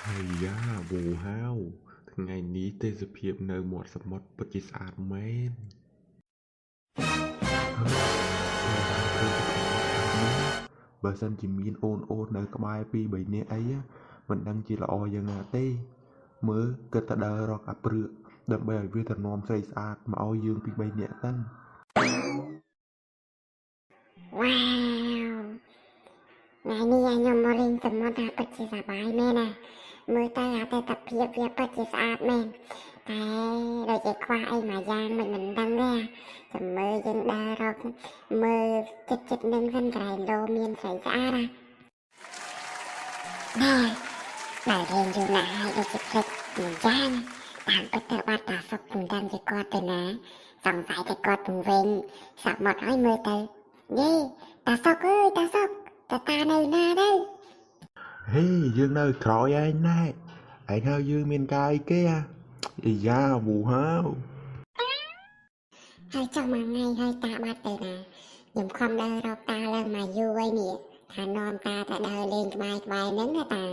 ហើយយ៉ាវូហាវថ្ងៃនេះទេសភាពនៅមាត់សមុទ្រពិតជាស្អាតមែនហើយបានឃើញទឹកសមុទ្រស្អាតនេះបើសិនជាមានអូនអូននៅក្បែរពីរបីនាក់អីមិនដឹងជាល្អយ៉ាងណាទេមើលគិតតែដើររកអាព្រឿកដើម្បីឲ្យវាទៅនាំស្រីស្អាតមកឲ្យយើងពីរបីនាក់សិន វ៉ាវថ្ងៃនេះខ្ញុំមកលេងសមុទ្រថាពិតជាសប្បាយមែនណាមើលទៅអាទិដ្ឋភាពវាពិតជាស្អាតមែនតែដូចជាខ្វះអីមួយយ៉ាងមិនដឹងទេចាំមើលយើងដើររកមើលចិត្តចិត្តនឹងសិនក្រែងលោមានស្រីស្អាតណាណែដើរលេងយូរណាស់ហើយដូចជាភ្លេចមួយយ៉ាងតាមពិតទៅបាត់តាសុកមិនដឹងជាគាត់ទៅណាសង្ស័យតែគាត់ពង្វេងសមុទ្រហើយមើលទៅយេតាសុកអើយតាសុកតាតានៅណាទៅ ហេយើងនៅក្រោយឯងណែឯងហៅយើងមានកាយគេអាអាយ៉ាវូហាវ ហើយចុះមួយថ្ងៃហើយតាបាត់ទៅណាខ្ញុំខំដើររកតាឡើងមកយូរហើយនេះថានាំតាទៅដើរលេងក្បែរក្បែរហ្នឹងណាតា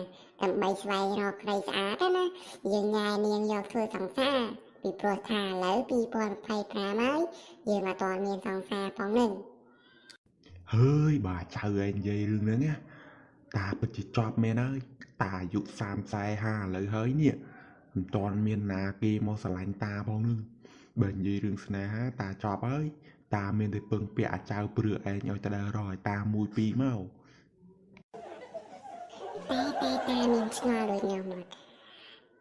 ដើម្បីស្វែងរកស្រីស្អាតណាយើងញ៉ែនាងយកធ្វើសង្សារពីព្រោះថាឥឡូវ2025ហើយយើងអត់ទាន់មានសង្សារផងហ្នឹង ហើយបាទចៅឯងនិយាយរឿងហ្នឹងណាតាពិតជាចប់មែនហើយតាអាយុ30 40 50ឥឡូវហើយនេះមិនទាន់មានណាគេមកស្រឡាញ់តាផងនឹងបើនិយាយរឿងស្នេហាតាចប់ហើយតាមានតែពឹងពាក់អាចៅព្រឿឯងឲ្យទៅដើររកឲ្យតាមួយពីរមក តែតែតាមានឆ្ងល់ដូចខ្ញុំមក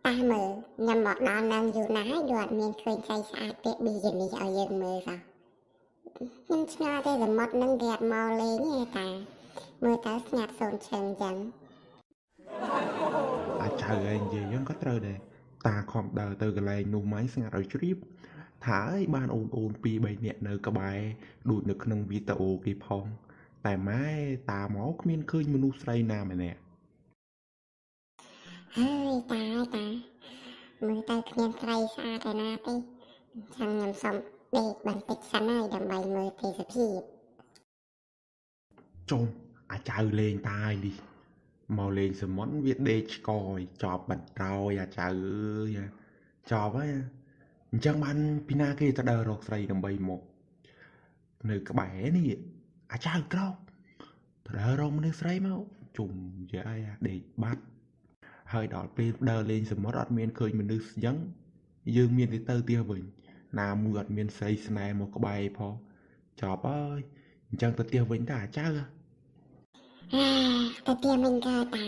តាមើលខ្ញុំមកដល់នឹងយូរណាស់ហើយដូចអត់មានឃើញស្រីស្អាតពាក់ប៊ីគីនីឲ្យយើងមើលសោះខ្ញុំឆ្ងល់ទេសមុទ្រនឹងគេអត់មកលេងទេតាមើលទៅស្ងាត់សូន្យឈឹងចឹង អាចៅឯងនិយាយហ្នឹងក៏ត្រូវដែរតាខំដើរទៅកន្លែងនោះមកស្ងាត់ឲ្យជ្រាបថាអើយបានអូនអូនពីរបីនាក់នៅក្បែរដូចនៅក្នុងវីដេអូគេផងតែម៉ែតាមកគ្មានឃើញមនុស្សស្រីណាម្នាក់ ហើយតាតាមើលទៅគ្មានស្រីស្អាតឯណាទេអញ្ចឹងខ្ញុំសុំដេកបន្តិចសិនហើយដើម្បីមើលទេសភាព ចុំអាចៅលេងតាយនេះមកលេងសមុទ្រវាដេកឆ្កយចប់បណ្ដោយអាចៅអើយចប់ហើយអញ្ចឹងបានពីណាគេទៅដើររកស្រីដើម្បីមកនៅក្បែរនេះអាចៅក្រោកទៅដើររកមនុស្សស្រីមកជុំយាយអាដេកបាត់ហើយដល់ពេលដើរលេងសមុទ្រអត់មានឃើញមនុស្សអញ្ចឹងយើងមានតែទៅផ្ទះវិញណាមួយអត់មានស្រីស្នេហ៍មកក្បែរផងចប់ហើយអញ្ចឹងទៅផ្ទះវិញតាអាចៅ អាទៅទៀមិញកើតតា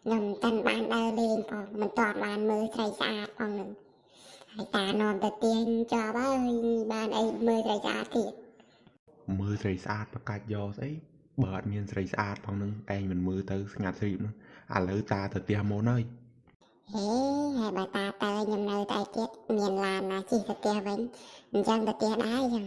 ខ្ញុំមិនទាន់បានដើរលេងផងមិនទាន់បានមើលស្រីស្អាតផងនឹងហើយតានាំទៅទៀញចប់ហើយបានអីមើលស្រីស្អាតទៀត មើលស្រីស្អាតប្រកាច់យកស្អីបើអត់មានស្រីស្អាតផងនឹងឯងមិនមើលទៅស្ងាត់ស្រីនឹងឥឡូវតាទៅផ្ទះមុនហើយ ហេហើយបើតាទៅខ្ញុំនៅតែទៀតមានឡានណាជិះទៅផ្ទះវិញអញ្ចឹងទៅផ្ទះដែរអញ្ចឹង